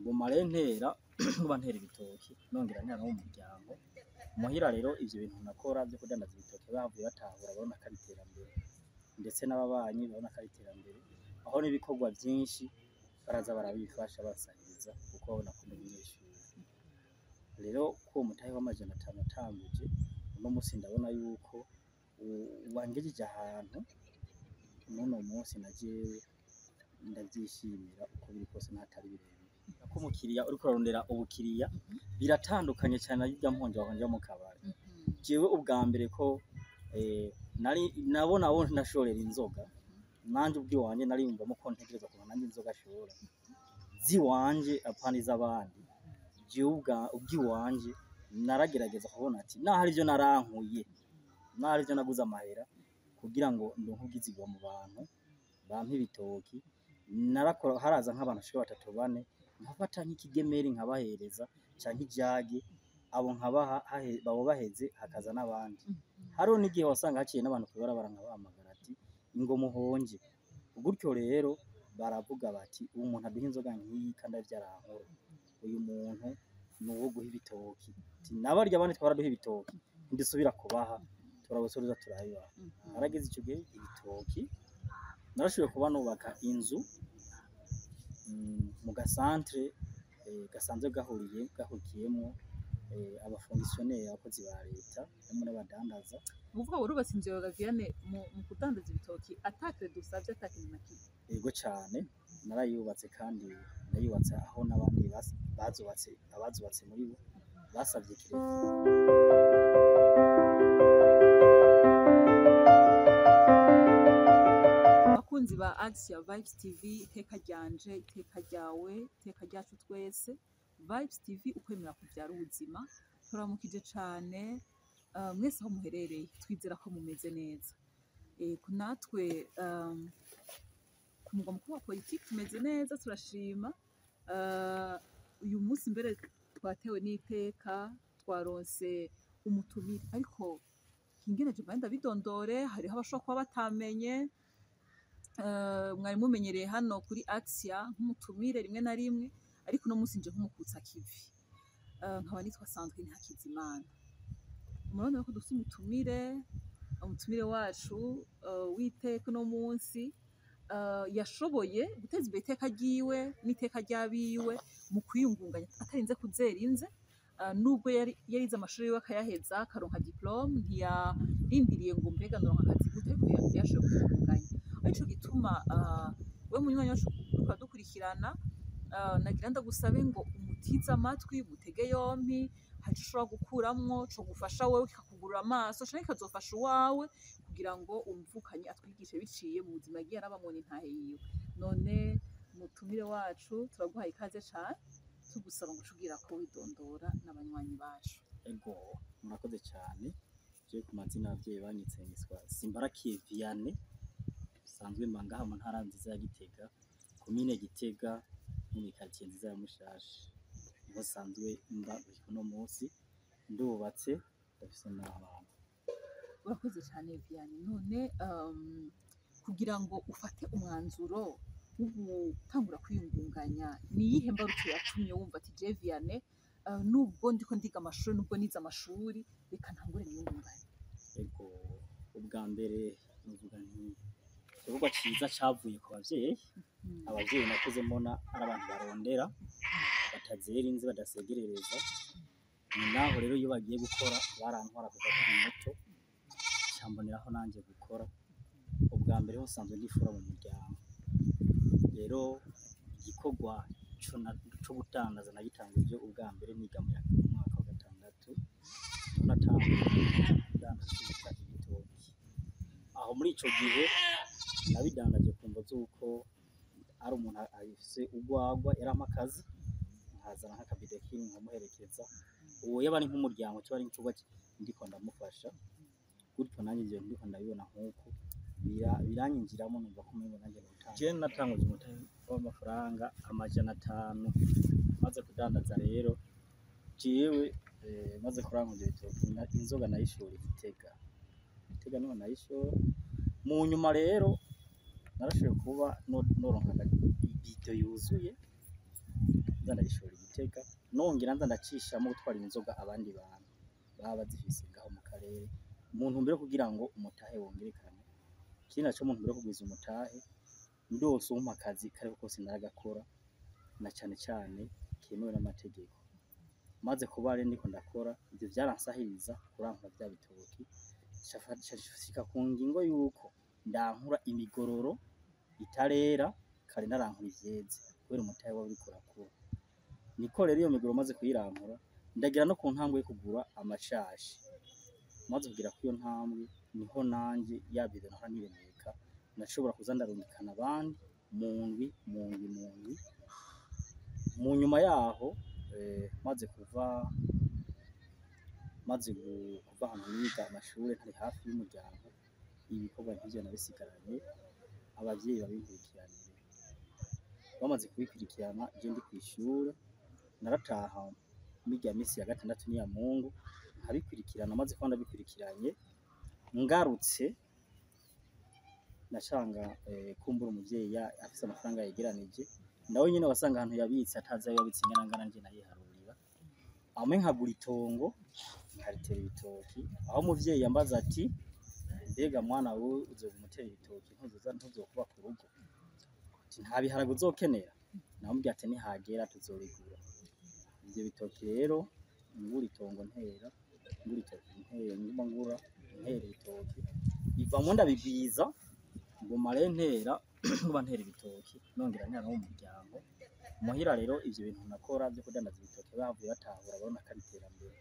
Nguma rero ntera, nguma ntera ibitoki, nongera ntera no mu muryango. Muhira rero ivyo bintu nakora vyo kudandaza ibitoki bahavuye batahura, babona ko ari iterambere, ndetse n'ababanyi babona ko ari iterambere, aho n'ibikorwa vyinshi baraza barabifasha basahiriza, kuko babona ko ndi umunyeshuri. Rero ko uwo mutahe w'500 atanguje, uno musi ndabona yuko wangejeje ahantu n'uno munsi na jewe ndavyishimira uko biri kose, n'ahatari birebire. Ko umukiriya uriko urarondera ubukiriya biratandukanye cane na birya mponja wahonja mu kabari. Jewe ubwa mbere ko nari nabona abo nashorera inzoga, nanje ubwiwanje nariyumvamo ko ntegerezwa kuronka nanje inzoga ashora ziwanje, apana iz'abandi. Jewe ubwiwanje naragerageza kubona ati naho hari ivyo narankuye, naho hari ivyo naguze amahera kugira ngo ndonke ubwizigwa mu bantu bampe ibitoki. Narakora, haraza nk'abantu bashika 3 4, nkafata nk'ikigemeri nkabahereza canke ijage, abo nkabaha, babo baheze hakaza n'abandi. Hariho n'igihe wasanga haciye n'abantu kw'ibarabara nkabahamagara ati ingo muhonje. Gutyo rero baravuga bati uwo muntu aduha inzoga nk'iyi kandi avyarankora, uyu muntu ni uwo guha ibitoki. Ati nabarya abandi twaraduha ibitoki, ntidusubira kubaha, turabusubiza turabibaha. Harageze ico gihe ibitoki narashoboye kuba nubaka inzu mu gasantre gasanzwe gahurikiyemwo abafonctionnaire, abakozi ba leta hamwe n'abadandaza. Uvuga warubatse inzu yawe Vianney mu kudandaza ibitoki ata crédit usavye, ata kintu na kimwe? Yego cane, narayubatse, kandi nayubatse aho n'abandi bazubatse, abazubatse muri bo basavye crédit. Abakunzi ba Axia Vibes TV, iteka ryanje, iteka ryawe, iteka ryacu twese. Vibes TV, ukwemera kuvyara ubuzima. Turamukije cane mwese aho muherereye, twizera ko mumeze neza. Natwe ku mugwa mukuru wa politiki tumeze neza, turashima. Uyu munsi mbere twatewe n'iteka, twaronse umutumire, ariko ingene je mbaye ndabidondore, hariho abashobora kuba batamenye. Mwari mumenyereye hano kuri Axia nk'umutumire rimwe na rimwe, ariko uno munsi nje nk'umukutsa kivi. Nkaba nitwa Sandrine Hakizimana. Murabona ko dufise umutumire wacu w'iteka uno munsi, yashoboye guteza imbere iteka ryiwe n'iteka ry'abiwe mu kwiyungunganya atarinze kuzera inze. Nubwo yarize amashuri yiwe akayaheza akaronka diplôme, ntiyarindiriye ngo mbega ndonka akazi gute, ariko yashoboye kwiyungunganya. Arico gituma we munywanyi wacu uriko uradukurikirana, nagira ndagusabe ngo umutize amatwi, umutege yompi, hari ico ushobora gukuramwo co gufasha wewe, kikakugurura amaso canke kikazofasha uwawe, kugira ngo umuvukanye atwigishe biciye mu buzima yagiye arabamwo n'intahe yiwe. None mutumire wacu, turaguhaye ikaze cane, tugusaba ngo uce ko widondora n'abanywanyi bacu. Ego, murakoze cane. Je ku mazina abavyeyi banyitse nitwa Simbarakiye Vianney, sanzwe mba ngaha mu ntara nziza ya Gitega, komine Gitega, muri quartier nziza ya Mushasha. Niho sanzwe mba gushika uno munsi, ndubatse, ndafise n'abana. Urakoze cane Vianney. None kugira ngo ufate umwanzuro wo gutangura kwiyungunganya, ni iyihe mbarutso yatumye wumva ati je Vianney, nubwo ndiko ndiga amashuri, nubwo nize amashuri, reka ntangure niyungunganye? Ego, ubwa mbere novuga nti igikorwa ciza cavuye ku bavyeyi. Abavyeyi nakuze mbona ari abantu barondera, batazera inze, badasegerereza. Ni naho rero iyo bagiye gukora barantwara kuva nkiri muto, camboneraho nanje gukora. Ubwa mbere ho nsanzwe ndifura mu muryango. Rero igikorwa co gudandaza nagitanguje ubwa mbere niga mu mwaka wa 6, natanguye kudandaza ico bita ibitoki. Aho muri ico gihe nabidandaje ku mvo z'uko ari umuntu afise urwagwa yarampa akazi, nkazana nk'akabido kimwe nkamuherekeza. Uwo yaba ari nk'umuryango coba ari igikorwa ndiko ndamufasha gutyo, nanjye ivyo ndiko ndabibona nk'uko biranyinjiramo, numva ko umengo nanjye notanga. Je natanguje umutahe w'amafaranga 500, maze kudandaza rero jewe maze kuranguza ibitoki, inzoga nayishora i Gitega. Gitega niho nayishora. Mu nyuma rero narashoboye kuba noronka ibido yuzuye. nza ndabishora i Gitega, nongera nza ndacishamo gutwara inzoga abandi bantu baba bazifise ngaho mu karere, mu ntumbero yo kugira ngo umutahe wongerekane. Ikindi naco, mu ntumbero yo kugwiza umutahe, ndose uwumpa akazi kariko kose naragakora, na cane cane kemewe n'amategeko. Maze kuba rero ndiko ndakora ivyo, vyaransahiriza kurankura vya bitoki, nshika ku ngingo yuko ndankura imigororo itarera, kare narankura ivyeze kubera umutahe waba uriko urakura. Niko rero iyo migororo maze kuyirankura, ndagira no ku ntambwe yo kugura amashashi. Maze kugera kuri iyo ntambwe, niho nanje ya bido nahora niremeka nashobora kuza ndarungikana abandi mu ndwi, mu ndwi, mu ndwi. Mu nyuma yaho, maze kuva ahantu niga amashure ntari hafi y'umuryango, ibikorwa nk'ivyo nabisigaranye abavyeyi babinkurikiranire. Bamaze kubikurikirana, je ndi kw'ishure narataha mirya misi ya gatandatu n'iya Mungu nkabikurikirana. Maze kuba ndabikurikiranye, ngarutse nacanga kumbura umuvyeyi afise amafaranga yegeranije, nawe nyene wasanga ahantu yabitse atazi ayo yabitse ingana ngana, nje nayiharurira amwe, nkagura itongo nkaritera ibitoki. Aho umuvyeyi yambaza ati: "Mbega mwana wewe, uzoguma utera ibitoki, ntuzoza ntuzokubaka urugo?" Ati: "Nta biharage uzokenera?" Namubwira ati: "Nihagera tuzobigura ivyo bitoki." Rero ngura itongo ntera, ngura itoki ntera, nguma ngura ntera ibitoki, bivamwo ndabigwiza, nguma rero ntera, nguma ntera ibitoki, nongera ntera no mu muryango muhira. Rero ivyo bintu nakora vyo kudandaza ibitoki bahavuye batahura, babona ko ari iterambere,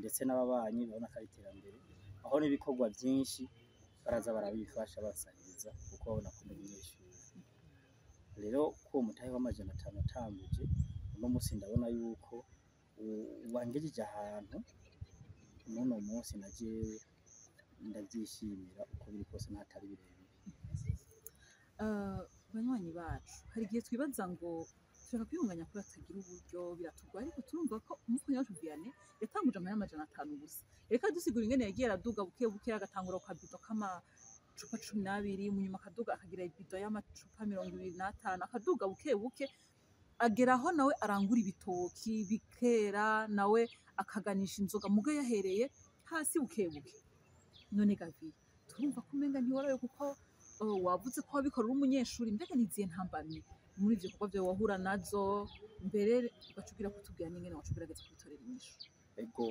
ndetse n'ababanyi babona ko ari iterambere, aho n'ibikorwa vyinshi baraza barabifasha basahiriza, kuko babona ko ndi umunyeshuri. Rero ko uwo mutahe w'500 natanguje, uno musi ndabona yuko wangejeje ahantu n'uno munsi, na jewe ndavyishimira uko biri kose n'ahatari birebire. Banywanyi bacu, hari igihe twibaza ngo tureka kwiyunganya kuri atagira uburyo biratugora, ariko turumva ko umukunyi wacu Vianney yatanguje amahera 500 gusa. Reka dusigura ingene yagiye araduga buke buke, agatangura ku kabido k'amacupa 12, mu nyuma akaduga akagira ibido y'amacupa 25, akaduga buke buke, agera aho nawe arangura ibitoki bikera, nawe akaganisha inzoga, muga yahereye hasi buke buke. None Gavi, turumva ko umenga ntiworoye, kuko wavuze ko wabikora uri umunyeshuri. Mbega nizihe ntambamyi muri ivyo bikorwa vyawe wahura nazo, mbere ugaca ugira kutubwira n'ingene waca ugerageza kubitorera inyishu? Ego,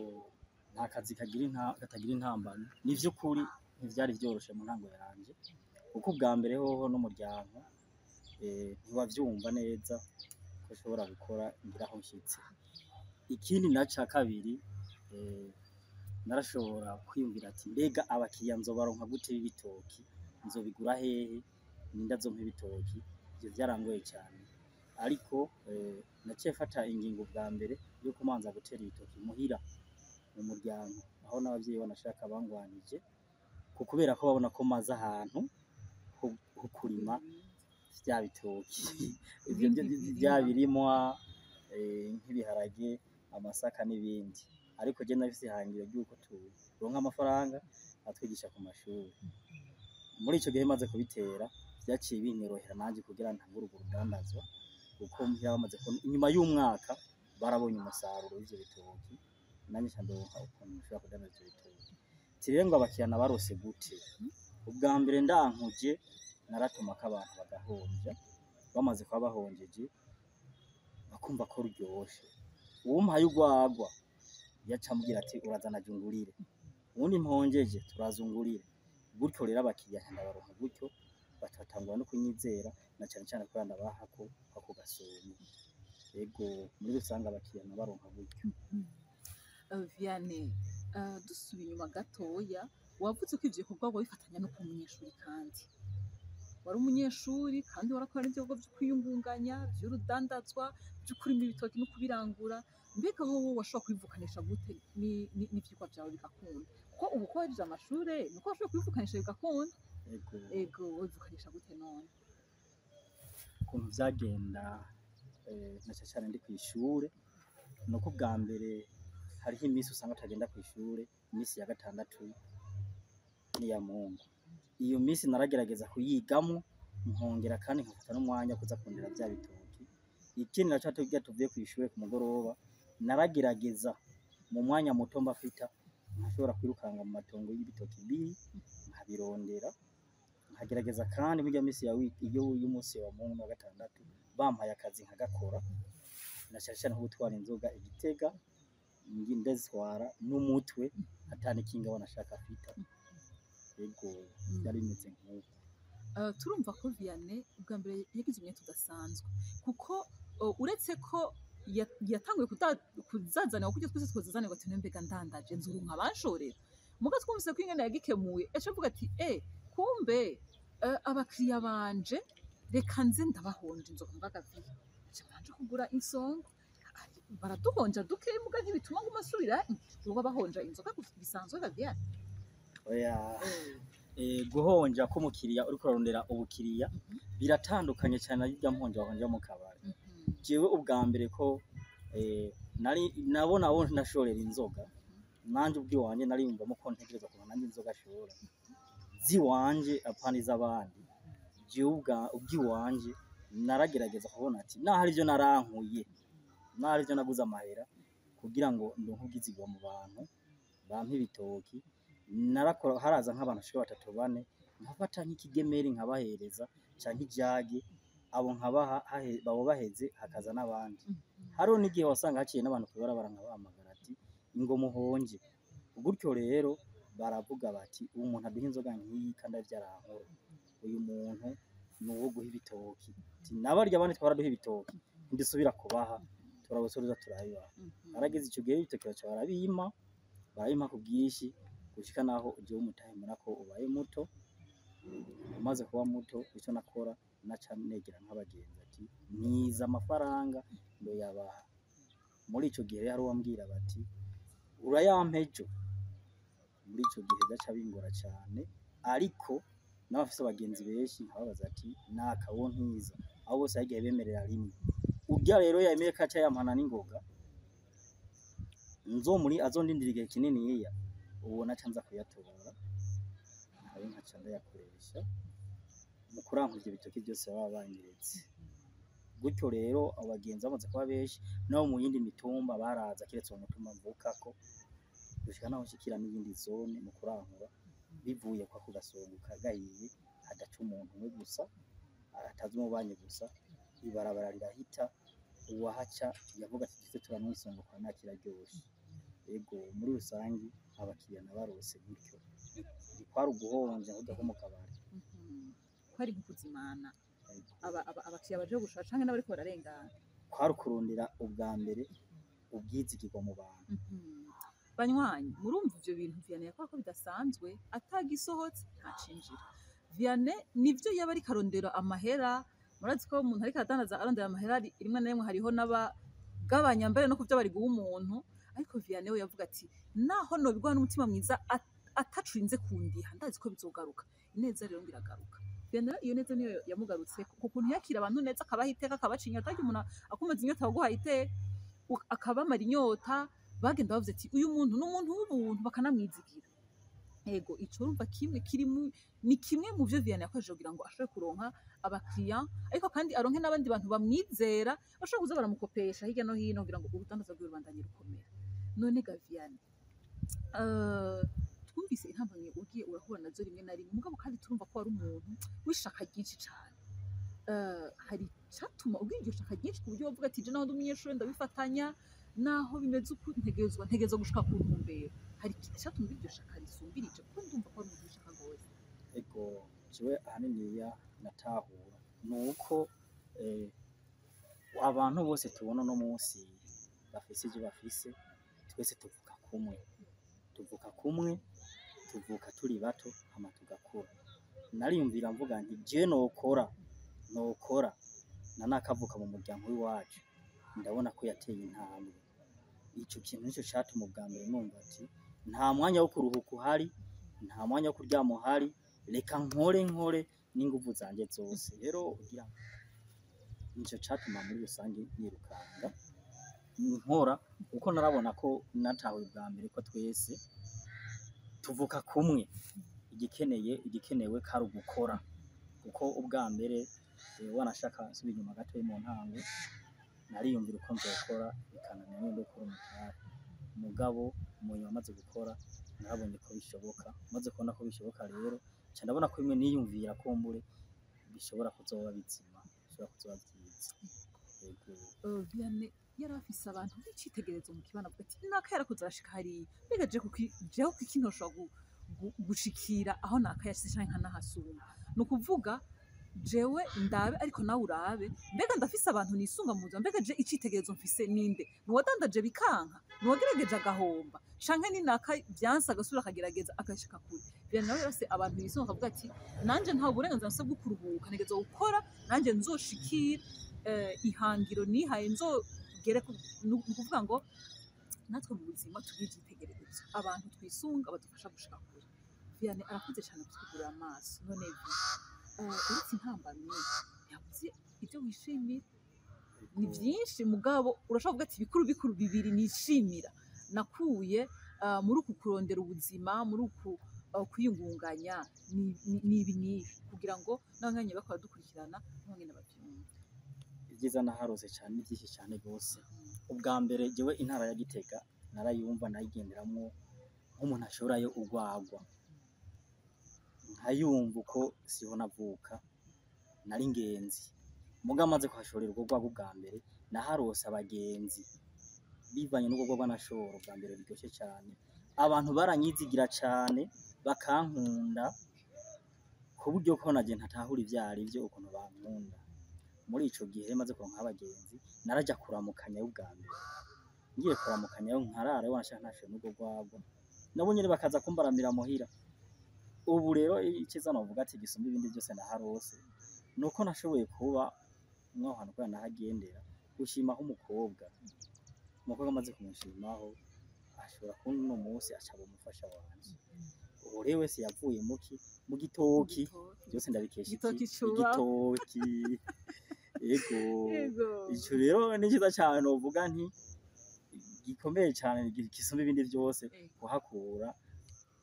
nta kazi kagira katagira intambamyi. Ni vy'ukuri ntivyari vyoroshe mu ntango yanje, kuko ubwa mbere hoho n'umuryango ntiwavyumva neza ko ushobora gukora ngira aho nshitse. Ikindi na ca kabiri, narashobora kwiyumvira ati: "Mbega abakiriya nzobaronka gute b'ibitoki? Nzobigura hehe? Ninde azompa ibitoki?" Ivyo vyarangoye cane, ariko naciye mfata ingingo bwa mbere yo kumanza gutera ibitoki muhira mu muryango, aho n'abavyeyi banashaka bangwanije, ku kubera ko babona ko maze ahantu ho kurima vya bitoki, ivyo vya birimwa, nk'ibiharage, amasaka n'ibindi. Ariko je nafise ihangiro ry'uko turonka amafaranga atwigisha ku mashuri. Muri ico gihe maze kubitera, vyaciye binyorohera nanje kugira ntangure urwo rudandazwa, kuko muhira bamaze kubona inyuma y'umwaka barabonye umusaruro w'ivyo bitoki, nanje nca ndonka ukuntu nshobora kudandaza ivyo bitoki. Ati rero ngo abakiriya nabarose gute? Ubwa mbere ndankuje naratumako abantu bagahonja, bamaze kuba bahonjeje bakumva ko ruryoshe, uwumpaye urwagwa yaca ambwira ati: "Urazana jungurire uwundi mponjeje, turazungurire gutyo." Rero abakiriya nca ndabaronka gutyo, batatangura no kunyizera, na cane cane kubera ndabahako ako gasumo. Ego, muri rusange abakiriya nabaronka gutyo. Vianney, dusubiye inyuma gatoya, wavuze ko ivyo bikorwa wabifatanya no kuba umunyeshuri, kandi wari umunyeshuri, kandi warakora n'ibikorwa vyo kwiyungunganya, vy'urudandazwa, vyo kurima ibitoki no kubirangura. Mbega wowe washobora kubivukanisha gute n'ivyigwa vyawe bigakunda? Kuko ubu ko wahejeje amashure, niko washobora kubivukanisha bigakunda. Ego. Ego, wabivukanisha gute none? Ukuntu vyagenda, na cane cane ndi kw'ishure, nuko ubwa mbere hariho imisi usanga tutagenda kw'ishure, imisi ya gatandatu n'iya Mungu. Iyo misi naragerageza kuyigamwo, nkongera kandi nkafata n'umwanya wo kuza kurondera vya bitoki. Ikindi naco tujya tuvuye kw'ishure ku mugoroba, naragerageza mu mwanya muto mba mfita nkashobora kwirukanga mu matongo y'ibitoki biri nkabirondera, nkagerageza kandi muri irya misi ya iyo y'umunsi wa Mungu wa gatandatu bampaye akazi nkagakora, na cane cane nko gutwara inzoga i Gitega, ndazitwara n'umutwe ata n'ikinga wanashaka mfita. Ego, vyari bimeze nk'uko. Turumva ko Vianney ubwa mbere yagize umwete udasanzwe, kuko uretse ko yatanguye kuzazanira kuko twese twazazanirwa ati mbega ndandaje nzoronka abanshorera, muga twumvise ko ingene yagikemuye ejo avuga ati kumbe abakiriya banje reka nze ndabahonje inzoga mbagaviye aca banje kugura insongo baraduhonja duke muga ntibituma nguma asubira uba bahonja inzoga bisanzwe Vianney. Oya, guhonja k'umukiriya uriko urarondera ubukiriya biratandukanye cyane na irya mponja bahonja mu kabari. Jewe ubwa mbere ko nari nabona abo nashorera inzoga, nanje ubwiwanje nariyumvamo ko ntegerezwa kuronka nanje inzoga ashora ziwanje apana iz'abandi. Jewe ubwiwanje naragerageza kubona ati naho ari ivyo narankuye, naho ari ivyo naguze amahera kugira ngo ndonke ubwizigwa mu bantu bampe ibitoki, narakora haraza nk'abantu bashika 3 4 nkafata nk'ikigemeri nkabahereza canke ijage, abo nkabaha babo baheze hakaza n'abandi. Hariho n'igihe wasanga haciye n'abantu kw'ibarabara nkabahamagara ati ingo muhonje. Gutyo rero baravuga bati uwo muntu aduha inzoga nk'iyi kandi arivyo arankora, uyu muntu ni uwo guha ibitoki. Ati nabarya abandi twaraduha ibitoki ntidusubira kubaha, turabusubiza turabibaha. Harageze ico gihe ibitoki baca barabimpa, barabimpa ku bwinshi gushika naho jewe umutahe mbona ko ubaye muto. Umaze kuba muto ico nakora naca negera nk'abagenzi ati ntiza amafaranga ndoyabaha. Muri ico gihe hari uwambwira bati urayampa ejo. Muri ico gihe gaca bingora cane, ariko n'abafise abagenzi benshi nkababaza ati naka wo ntiza, abo bose hagiye bemerera rimwe. Urya rero yemeye ko aca yampana n'ingoga nzomuri azondindira igihe kininiya, uwo naca nza kuyatora nayo nkaca ndayakoresha mu kurankura ivyo bitoki byose baba banyeretse. Gutyo rero abagenzi bamaze kuba benshi nabo mu yindi mitumba baraza, kiretse uwo mutumba mvukako, gushika naho nshikira n'iyindi zone mu kurankura, bivuye kwa kugasongo gahiye hadaca umuntu umwe gusa atazi umubanyi gusa, ibarabara rirahita, uwahaca yavuga ati duze turanywa isongo kwa nakiraryoshe. Ego, muri rusangi abakiriya nabarose gutyo, ntikwari uguhonja nk'urya ko mu kabari. Kwari nk'ukuzimana abakiriya baje gushaka canke n'abariko bararengana, kwari ukurondera ubwa mbere ubwizigirwa mu bantu. Banywanyi murumva ivyo bintu Vianney yakora ko bidasanzwe, atagisohotse ntacinjira. Vianney nivyo yaba ariko arondera amahera, murazi ko umuntu ariko aradandaza arondera amahera rimwe na rimwe hariho n'abagabanya mbere no kuvyo bari guha umuntu, ariko Vianney we yavuga ati naho nobigwa n'umutima mwiza atacurinze kundiha ndazi ko bizogaruka. Ineza rero ngiragaruka. Vianney iyo neza niyo yamugarutse ku kuntu yakira abantu neza, akabaha iteka, akabaca inyota, ariko umuntu akumaze inyota aguha iteka, akabamara inyota, bagenda bavuze ati uyu muntu ni umuntu w'ubuntu, bakanamwizigira. Ego, ico urumva kimwe kiri ni kimwe mu vyo Vianney yakoresheje kugira ngo ashobore kuronka abakiriya, ariko kandi aronke n'abandi bantu bamwizera bashobora kuza baramukopesha hirya no hino kugira ngo urudandaza rwiwe rubandanye rukomera. None ga Vianney, twumvise intambamyi ugiye urahura nazo rimwe na rimwe, mugabo kandi turumva ko wari umuntu w'ishaka ryinshi cane. Hari icatuma ugira iryo shaka ryinshi ku buryo wavuga ati je naho ndi umunyeshure ndabifatanya, naho bimeze uku ntegerezwa gushika ku ntumbero. Hari ikindi catuma ugira iryo shaka risumbirije, kuko ndumva ko wari umuntu w'ishaka gose. Ego, jewe ahaniniya natahura nuko abantu bose tubona uno munsi bafise ivyo bafise, twese tuvuka kumwe, tuvuka kumwe, tuvuka turi bato hama tugakura. Nariyumvira mvuga nti je nokora na nakavuka mu muryango w'iwacu, ndabona ko yateye intambwe. Ico kintu nico catuma ubwa mbere numva ati nta mwanya wo kuruhuka uhari, nta mwanya wo kuryama uhari, reka nkore n'inguvu zanje zose. Rero ugira nico catuma muri rusange nirukanga nkora, kuko narabona ko natahuye ubwa mbere ko twese tuvuka kumwe, igikenewe kari ugukora. Kuko ubwa mbere wanashaka nsubira inyuma gato mu ntango, Nariyumvira uko nzokora bikananira niyo ndokora umutahe, mugabo mu nyuma maze gukora narabonye ko bishoboka. Maze kubona ko bishoboka rero, nca ndabona ko bimwe niyumvira kumbure bishobora kuzoba bizima, bishobora kuzoba vyiza. Yego. Vianney yari afise abantu b'icitegererezo mu kibano, avuga ati naka yarakoze arashika hariya, mbega je kuki jewe kuki ntoshobora gushikira aho naka yashitse canke nkanahasumba? Ni ukuvuga jewe ndabe, ariko nawe urabe, mbega ndafise abantu nisunga mu buzima? Mbega je icitegererezo mfise ninde? Nuwadandaje bikanka, nuwagerageje agahomba, canke ni naka vyanse agasubira akagerageza agashika kure? Vianney nawe yarafise abantu yisunga, akavuga ati nanje nta burenganzira mfise bwo kuruhuka, ntegerezwa gukora nanje nzoshikira ihangiro nihaye, nzogere ni ukuvuga ngo natwe mu buzima tugira ivyitegererezo, abantu twisunga badufasha gushika kure. Vianney arakoze cane kutwugurura amaso. None uretse intambamyi, ntiyabuze ibyo wishimira? Ni vyinshi, mugabo urashobora kuvuga ati bikuru bikuru bibiri nishimira nakuye muri uku kurondera ubuzima, muri uku kwiyungunganya, ni ibi n'ibi, kugira ngo n'abanywanyi bariko baradukurikirana nabo nyene bavyumve. Ibyiza naharose cyane ni byinshi cyane rwose. Ubwa mbere, jewe intara ya Gitega narayumva, nayigenderamwo nk'umuntu ashorayo urwagwa, nkayumva uko siho navuka, nari ingenzi. Muga maze kuhashorera urwo rwagwa ubwa mbere, naharose abagenzi bivanye n'urwo rwagwa nashora ubwa mbere biryoshe cyane. Abantu baranyizigira cyane, bakankunda ku buryo ko naje ntatahura ivyo arivyo ukuntu bankunda. Muri ico gihe maze kuronka abagenzi, naraja kuramukanya ubwa mbere. Ngiye kuramukanya nkarara, wanashaka ntashoye n'urwo rwagwa, nabo nyene bakaza kumbaramira muhira. Ubu rero iciza novuga ati gisumba ibindi byose naharose, nuko nashoboye kuba mwaho hantu kubera nahagendera gushimaho umukobwa. Umukobwa amaze kumushimaho, ashobora kubona uno munsi acaba umufasha wanje. Ubu rero wese yavuye muki mu gitoki, byose ndabikesha iki? Igitoki cubaho. Igitoki, yego. Yego. Ico rero ni cyiza cyane, novuga nti gikomeye cyane, gisumba ibindi byose, kuhakura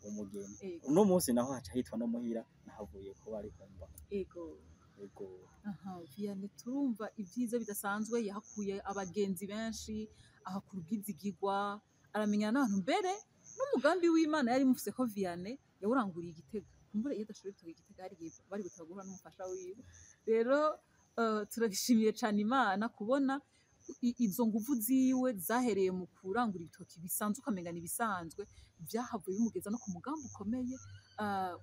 umugeni. Uno munsi naho haca hitwa no muhira nahavuye kuba ariko mba. Yego. Aha, Vianney, turumva ibyiza bidasanzwe yahakuye, abagenzi benshi, ahakura ubwizigirwa, aramenyana n'abantu. Mbere n'umugambi w'Imana yari mufise ko Vianney yawuranguriye Igitega. Kumbure iyo adashoboye gutora Igitega, hari igihe bari gutaba guhura n'umufasha wiwe. Rero turabishimiye cane Imana kubona izo nguvu ziwe zahereye mu kurangura ibitoki bisanzwe, ukamenga ni ibisanzwe, vyahavuye bimugeza no ku mugambi ukomeye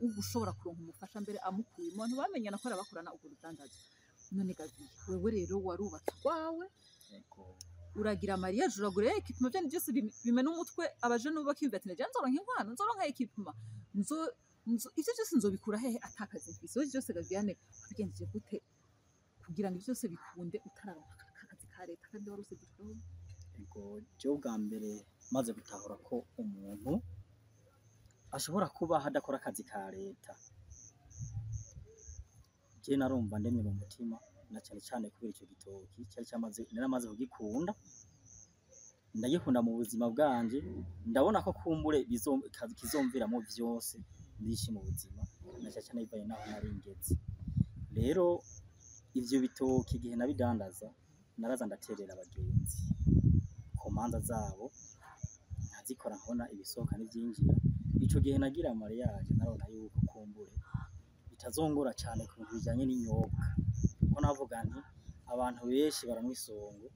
wo gushobora kuronka umufasha, mbere amukuye mu bantu bamenyana kubera bakorana urwo rudandazwa. None Gaviye, wewe rero warubatse urwawe, Yego. uragira mariage, uragura équipement, vyandi vyose bimena umutwe abajene ubu, bakiyumvira ati naje nzoronka inkwano, nzoronka équipement, nzo ivyo vyose nzobikura hehe atakazi mfise? Wewe vyose Gaviane wabigenjeje gute kugira ngo ivyo vyose bikunde utararonka akazi ka leta kandi waruse diplôme? Yego, jewe ubwa mbere maze gutahura ko umuntu ashobora kubaho adakora akazi ka leta, je narumva ndemye mu mutima, na cane cane kubera ico gitoki cari cyamaze, naramaze kugikunda, ndagikunda mu buzima bwanje. Ndabona ko kumbure kizomviramo vyose byinshi mu buzima, na cane cane bivanye naho nari ngeze. Rero ivyo bitoki igihe nabidandaza, naraza ndaterera abagenzi ku manza zabo, nkazikora, nkabona ibisohoka n'ivyinjira. Ico gihe nagira mariage, narabona yuko kumbure bitazongora cane ku bintu bijanye n'inyobwa, kuko navuga nti abantu benshi baranywa isongo,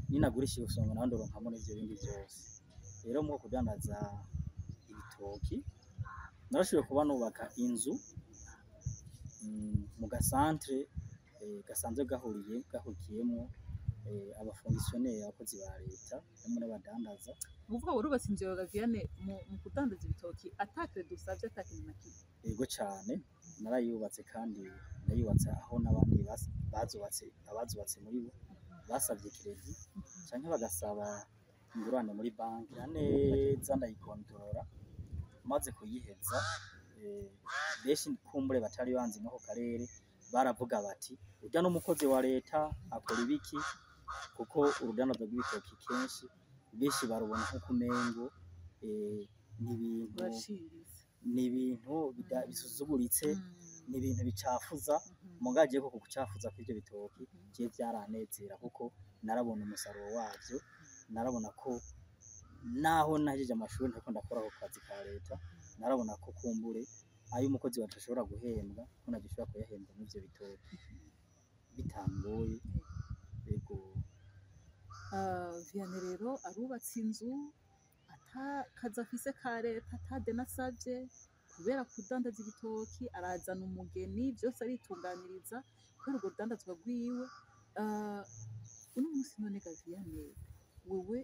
ninagurisha iyo songo naho ndoronkamo n'ivyo bindi vyose. Rero mu kudandaza ibitoki narashoboye kuba nubaka inzu mu gasantere gasanzwe gahurikiyemwo abafonctionnaires, abakozi ba leta, hamwe n'abadandaza. Ni ukuvuga warubatse inzu yawe Gaviane mu kudandaza ibitoki, ata crédit usavye, ata kintu na kimwe? Yego cane, narayubatse, kandi nayubatse aho n'abandi bazubatse, abazubatse muri bo basavye crédit canke bagasaba ingurane muri banki neza, ndayikontorora. Maze kuyiheza, benshi kumbure batari banzi mw'ako karere baravuga bati urya n'umukozi wa leta akora ibiki? Kuko urudandazwa rw'ibitoki kenshi benshi barubona nk'uko umengo ni ibintu Uraciriritse. ni ibintu bisuzuguritse, ni ibintu bicafuza. Mugabo jewe koko kucafuza kw'ivyo bitoki jewe vyaranezera, kuko Narabona umusaruro wavyo, narabona ko naho nahejeje amashuri ntariko ndakora ako kazi ka leta, narabona ko kumbure ayo umukozi wacu ashobora guhembwa ko naje nshobora kuyahembwa muri ivyo bitoki bitangoye. Yego. Vianney rero arubatse inzu ata kazi afise ka leta, ata deni asavye, kubera kudandaza ibitoki. Arazana umugeni, vyose aritunganiriza kubera urwo rudandazwa rwiwe. Uno munsi none ga Vianney, wewe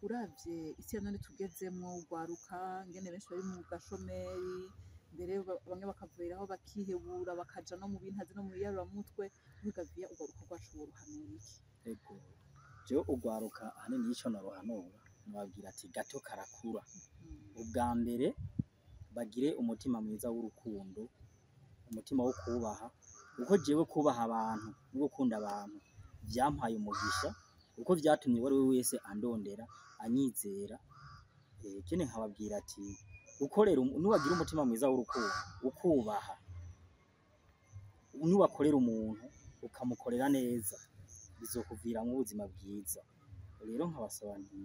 uravye isi ya none tugezemwo, urwaruka ngene benshi bari mu gashomeri, mbere bamwe bakaviraho bakihebura, bakaja no mu bintazi no mu biyaruramutwe, wewe Vianney, urwaruka rwacu woruhanura iki? Ego, jewe urwaruka ahanini ico noruhanura, nobabwira ati gato karakura. Ubwa mbere bagire umutima mwiza w'urukundo, umutima wo kubaha, kuko jewe kubaha abantu no gukunda abantu vyampaye umugisha, kuko vyatumye uwari we wese andondera anyizera. Ikindi nkababwira ati gukorera, nuwagira umutima mwiza w'urukundo, ukubaha, nuwakorera umuntu ukamukorera neza, bizokuviramwo ubuzima bwiza. Rero nkabasaba nti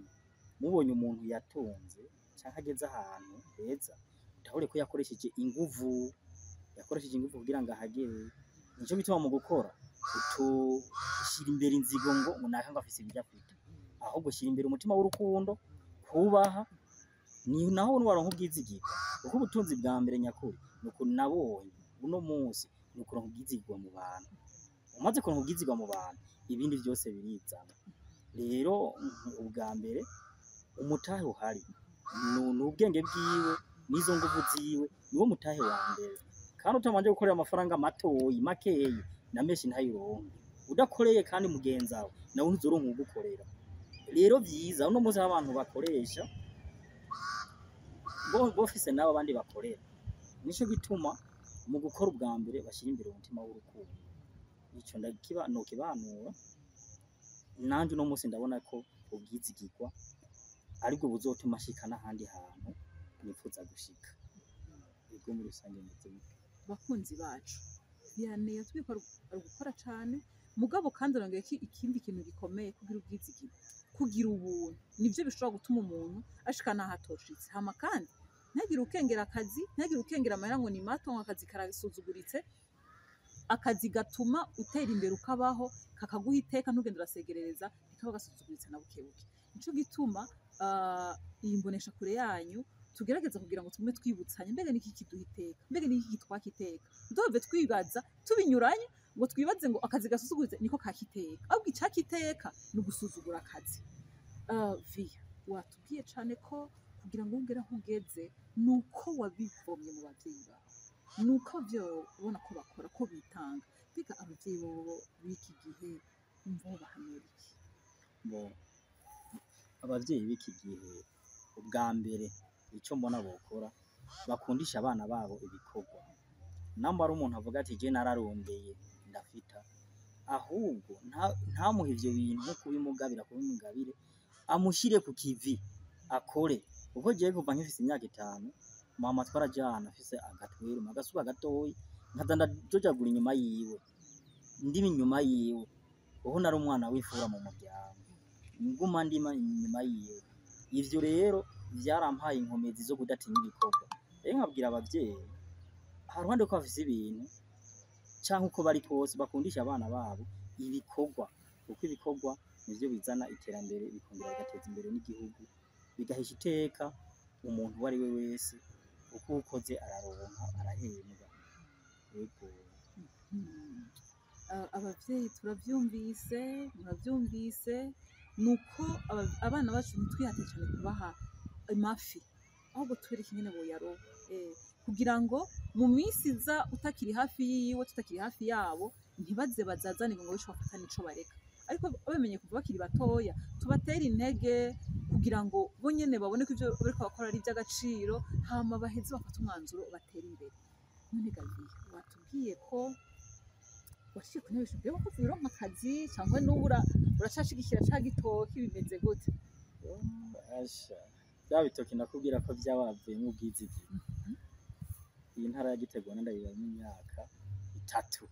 mubonye umuntu yatunze canke ageze ahantu heza, utahure ko yakoresheje inguvu, yakoresheje inguvu kugira ngo ahagere. Nico gituma mu gukora utoshira imbere inzigo ngo naka ngo afise ibiryo afite, ahubwo shira imbere umutima w'urukundo, kubaha, ni naho niwaronka ubwizigirwa. Kuko ubutunzi bwa mbere nyakuri nuko nabonye uno munsi ni ukuronka ubwizigirwa mu bantu. Umaze kuronka ubwizigirwa mu bantu, ibindi vyose birizana. Rero ubwa mbere umutahe uhari ni ubwenge bwiwe n'izo nguvu ziwe, niwo mutahe wa mbere. Kandi utabanje gukorera amafaranga matoyi makeyi na menshi ntayironke udakoreye, kandi mugenzi wawe nawe ntuzoronka uwugukorera. Rero vyiza uno munsi aho abantu bakoresha bofise nabo abandi bakorera. Nico gituma mu gukora ubwa mbere bashira imbere umutima w'urukundo. Ico ndakiba nokibanura. Nanje uno munsi ndabona ko ubwizigirwa aribwo buzotuma nshika n'ahandi hantu nifuza gushika. Ego, muri rusange meze gutyo. Bakunzi bacu, Vianney yatubwiye ko ari ugukora cane, mugabo kandi arongera ko ikindi kintu gikomeye, kugira ubwizigirwa, kugira ubuntu, nivyo bishobora gutuma umuntu ashika n'aho atoshitse. Hama kandi ntagire ukengera akazi, ntagire ukengera amahera ngo ni mato, ngo akazi karasuzuguritse. Akazi gatuma utera imbere, ukabaho, kakaguha iteka, ntugende urasegerereza, ntikaba gasuzuguritse na bukebuke. Nico gituma iyi mbonesha kure yanyu tugerageza kugira ngo tugume twibutsanye mbega niki kiduha iteka, mbega niki kitwaka iteka. Ntituhave twibaza tubinyuranye ngo twibaze ngo akazi gasuzuguritse niko kaka iteka, ahubwo icaka iteka ni ugusuzugura akazi. Viya, watubwiye cane ko kugira ngo ugere aho ugeze ni uko wabivomye mu bavyeyi bawe, ni uko abavyeyi bawe ubona ko bakora, ko bitanga. Mbega abavyeyi bobo b'iki gihe wumva wobahanura iki? Bo abavyeyi b'iki gihe, ubwa mbere ico mbona bokora, bakundisha abana babo ibikorwa. Namba ari umuntu avuga ati je nararondeye ndafita, ahubwo ntamuhe ivyo bintu nko kubimugabira, kubimugabire, amushire ku kivi akore. Kuko jewe kuva nkifise imyaka 5, mama twarajana afise agatweru agasuka gatoyi, nkaza ndajojagura inyuma yiwe, ndima inyuma yiwe, kuko nari umwana w'imfura mu muryango, nguma ndima inyuma yiwe. Ivyo rero vyarampaye inkomezi zo kudatinya ibikorwa. Rero nkabwira abavyeyi, haruhande ko bafise ibintu canke uko bari kose, bakundisha abana babo ibikorwa, kuko ibikorwa nivyo bizana iterambere, bikongera bigateza imbere n'igihugu, bigahesha iteka umuntu uwo ari we wese, kuko uwukoze araronka, arahembwa. Yego. Abavyeyi turavyumvise, muravyumvise, nuko abana bacu ntitwihate cane kubaha amafi, ahubwo tubereke ingene boyaroba, kugira ngo mu minsi iza utakiri hafi yiwe, tutakiri hafi yabo, ntibaze bazazanirwe ngo bice bafata nico bareka. Ariko bamenye kuva bakiri batoya, tubatere intege kugira ngo bo nyene babone ko ivyo bariko bakora ari ivy'agaciro, hama baheze bafate umwanzuro batere imbere. None Gaviya, watubwiye ko waciye ku ntebe y'ishuri, ko uronka akazi cyangwa n'ubu uracashigikira ca gitoki, bimeze gute? Asha, bya bitoki nakubwira ko vyabavuyemwo ubwizigiro. Iyi ntara ya Gitega ubona ndayibamwo imyaka 3.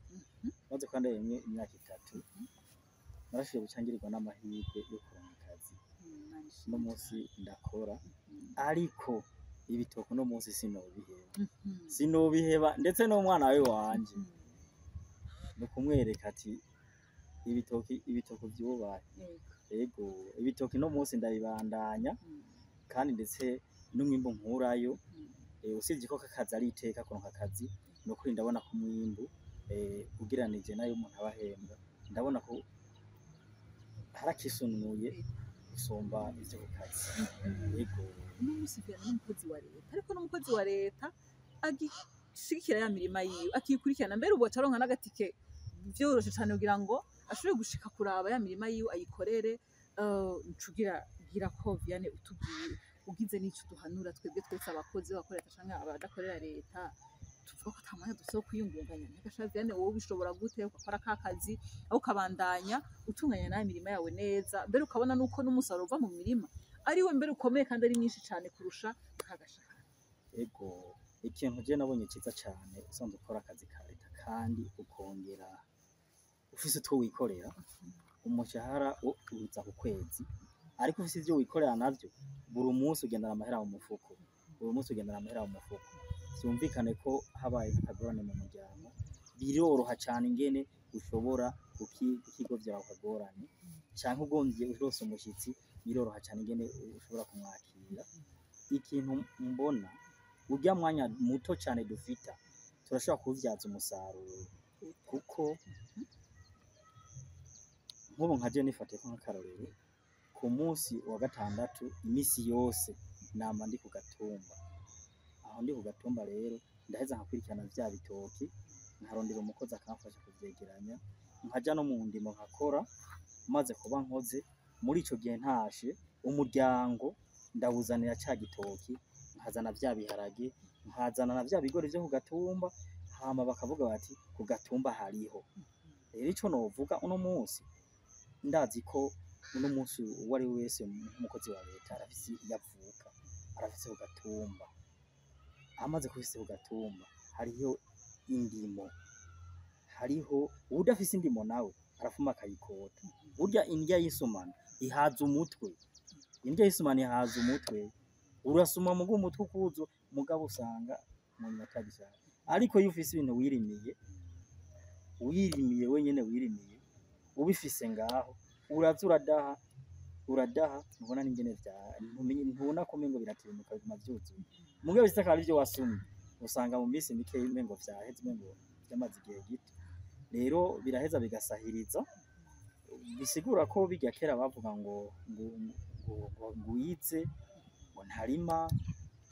Maze kuba ndayibamwo imyaka 3, Narashoboye gucangirirwa n'amahirwe yo kuronka akazi. Imana Uno ishimwe munsi ndakora, ariko ibitoke uno munsi sinobiheba, sinobiheba, ndetse n'umwana we wanje ni ukumwereka ati ibitoki, ibitoki vyubahe. Ego, ibitoki no munsi ndabibandanya, kandi ndetse n'umwimbu nkurayo, usibye ko kakazi ari iteka kuronka akazi, ni ukuri ndabona ko umwimbu, ugereranije nayo umuntu aba ahembwa, ndabona ko harakisunuye gusumba ivyo ku kazi. Ego. Uno munsi Vianney n'umukozi wa leta, ariko n'umukozi wa leta agishigikira ya mirima yiwe, akikurikirana. Mbere ubu acaronka n'agatike vyoroshe cane kugira ngo ashobore gushika kuraba ya mirima yiwe ayikorere. Ncugira gira ko Vianney utubwire ugize n'ico duhanura twebwe twese abakozi bakorera leta canke abadakorera leta, tuvuga ko ata mwanya dufise wo kwiyungunganya. Mbega Vianney, wowe ubishobora gute ugakora ka kazi aho ukabandanya utunganya nayo mirima yawe neza, mbere ukabona nuko n'umusaruro uva mu mirima ari we mbere ukomeye kandi ari mwinshi cane kurusha ka gashahara? Ego, ikintu je nabonye ciza cane, usanzwe ukora akazi ka leta kandi ukongera ufise utwo wikorera, umushahara wo uza ku kwezi, ariko ufise ivyo wikorera navyo, buri munsi ugendana amahera mu mufuko, buri munsi ugendana amahera mu mufuko. Vyumvikane ko habaye nk'akagorane mu muryango, biroroha cane ingene ushobora kukigovyera ako kagorane, canke ugomvye uronse umushitsi, biroroha cane ingene ushobora kumwakira. Ikintu mbona, urya mwanya muto cane dufita turashobora kuwuvyaza umusaruro, kuko nk'ubu nka je nifatiyeko nk'akarorero, ku munsi wa gatandatu imisi yose nama ndi ku gatumba. Aho ndi ku gatumba rero ndaheza nkakurikirana vya bitoki, nkarondera umukozi akamfasha kuvyegeranya, nkaja no mu ndimo nkakora. Maze kuba nkoze muri ico gihe, ntashe umuryango ndawuzanira ca gitoki, nkazana vya biharage, nkazana na vya bigori vyo ku gatumba, hama bakavuga bati ku gatumba hariho. Rero ico novuga uno munsi, ndazi ko uno munsi uwo ari we wese nk'umukozi wa leta arafise iyo avuka, arafise ku gatumba. Amaze kubifise ku gatumba hariho indimo, hariho uwudafise indimo nawe arafuma akayikota. Burya indya y'isumano ihaza umutwe, indya y'isumano ihaza umutwe. Urasuma muga umutwe ukuzu, mugabo usanga umuntu atagishaka. Ariko iyo ufise ibintu wirimiye, wirimiye wenyene, wirimiye ubifise ngaho, uraza uradaha, uradaha, ntubona n'ingene vya ntumenye, ntubona ko umengo biratirimuka, biguma vyuzuye. Mugabo bifise akaba arivyo wasumye, usanga mu minsi mikeyi umengo vyaheze, umengo vyamaze igihe gito. Rero biraheza bigasahiriza, bisigura ko birya kera bavuga ngo uwize ngo ntarima,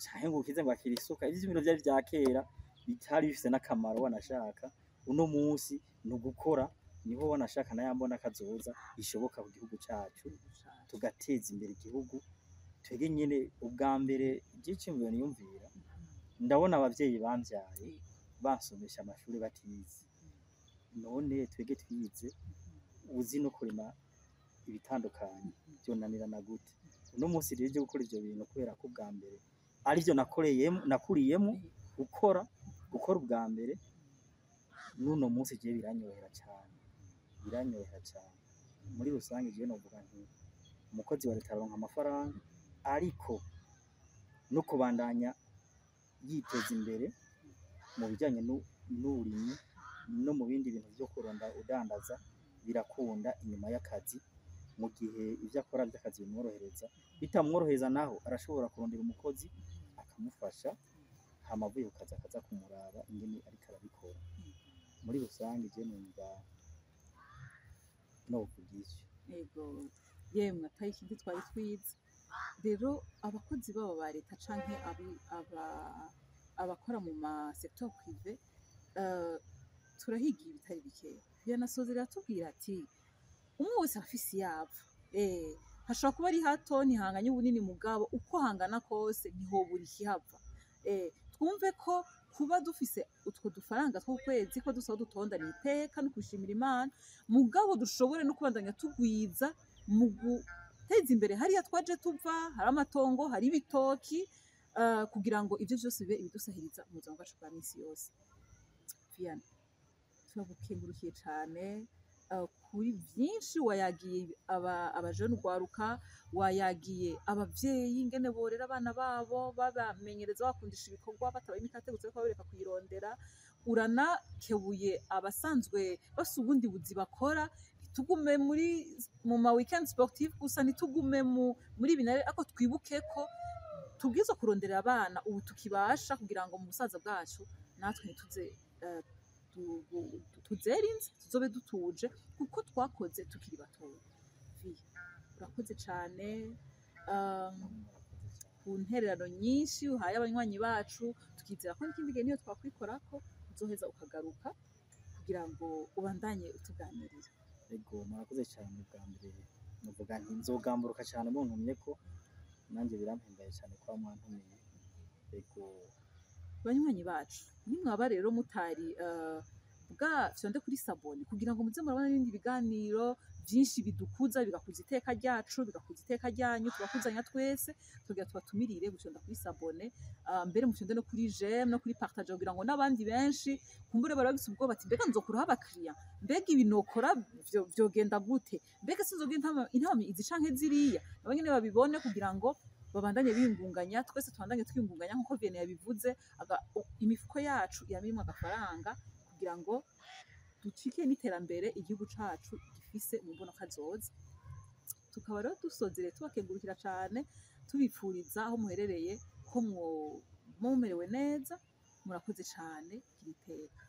canke ngo ukize ngo akira isuka, ivyo bintu vyari vya kera bitari bifise n'akamaro wanashaka. Uno munsi ni ugukora, niho wanashaka na ya mbona kazoza ishoboka ku gihugu cacu, tugateza imbere igihugu twebwe nyene. Ubwa mbere ivyiciyumviro niyumvira, ndabona abavyeyi bamvyaye bansomesha amashuri batize, none twebwe twize, uzi no kurima ibitandukanye, vyonanirana gute? Uno munsi rero ivyo gukora ivyo bintu, kubera ko ubwa mbere arivyo nakoreyemo, nakuriyemo gukora ubwa mbere, n'uno munsi jewe biranyohera cane, biranyohera cane. Muri rusange jewe novuga nti umukozi wa leta aronka amafaranga, ariko no kubandanya yiteza imbere mu bijanye n'uburimyi no mu bindi bintu vyo kuronda udandaza birakunda inyuma y'akazi, mu gihe ivyo akora vy'akazi bimworohereza. Bitamworohereza naho arashobora kurondera umukozi akamufasha, hama avuye ku kazi akaza kumuraba ingene ariko arabikora. Muri rusange je numva novuga ivyo. Ego yemwe, atari ikindi twari twize. Rero abakozi babo ba leta canke abakora mu ma secteur privé, turahigiye ibitari bikeya. Yanasozera atubwira ati umwe wese arafise iyava, hashobora kuba ari hato, ntihanganye ubunini, mugabo uko hangana kose ntihobura ikihava. Twumve ko kuba dufise utwo dufaranga tw'ukwezi ko dusaba dutonda ni iteka no kwishimira Imana, mugabo dushobore no kubandanya tugwiza mu guteza imbere hariya twaje tuva, hari amatongo, hari ibitoki, kugira ngo ivyo vyose bibe ibidusahiriza mu buzima bwacu bwa misi yose. Vianney, turagukengurukiye cane. Kuri vyinshi wayagiye abajene urwaruka, wayagiye abavyeyi ingene borera abana babo, babamenyereza, bakundisha ibikorwa, batabaye imikate gusa ariko babereka kuyirondera. Uranakebuye abasanzwe bafise ubundi buzi bakora, ntitugume muri mu ma weekend sportif gusa, ntitugume muri ibi ariko twibuke ko tubwirizwa kurondera abana ubu tukibasha, kugira ngo mu busaza bwacu natwe ntituze tuzere inze, tuzobe dutuje kuko twakoze tukiri batoya. Viye, urakoze cane ku ntererano nyinshi uhaye abanywanyi bacu. Tukizera ko n'ikindi gihe niyo twakwikorako uzoheza ukagaruka kugira ngo ubandanye utuganirira. Ego, murakoze cyane. Bwa mbere nuvuga nti nzogamburuka cyane muntumye ko nanjye birampimbaye cyane kuba mwantumiye. Ego. Banywanyi bacu, nimwaba rero mutari bwa fyonde kuri s'abonner kugira ngo muze murabona n'ibindi biganiro byinshi bidukuza, bigakuza iteka ryacu, bigakuza iteka ryanyu, tugakuzanya twese, tugira tubatumirire gufyonda kuri s'abonner, mbere mufyonde no kuri j'aime no kuri partage, kugira ngo n'abandi benshi kumbure bari bafise ubwoba ati: "Mbega nzokuraho abakiriya? Mbega ibi nokora vyogenda gute? Mbega sinzogira intambamyi izi canke ziriya?" Nabo nyene babibone kugira ngo babandanye biyungunganya, twese tubandanye twiyungunganya nk'uko Vianney yabivuze, imifuko yacu yama irimwo agafaranga kugira ngo ducike n'iterambere igihugu cacu gifise mu mbono kazoza. Tukaba rero dusozereye tubakengurukira cane, tubipfuriza aho muherereye ko mumerewe neza. Murakoze cane, gira iteka.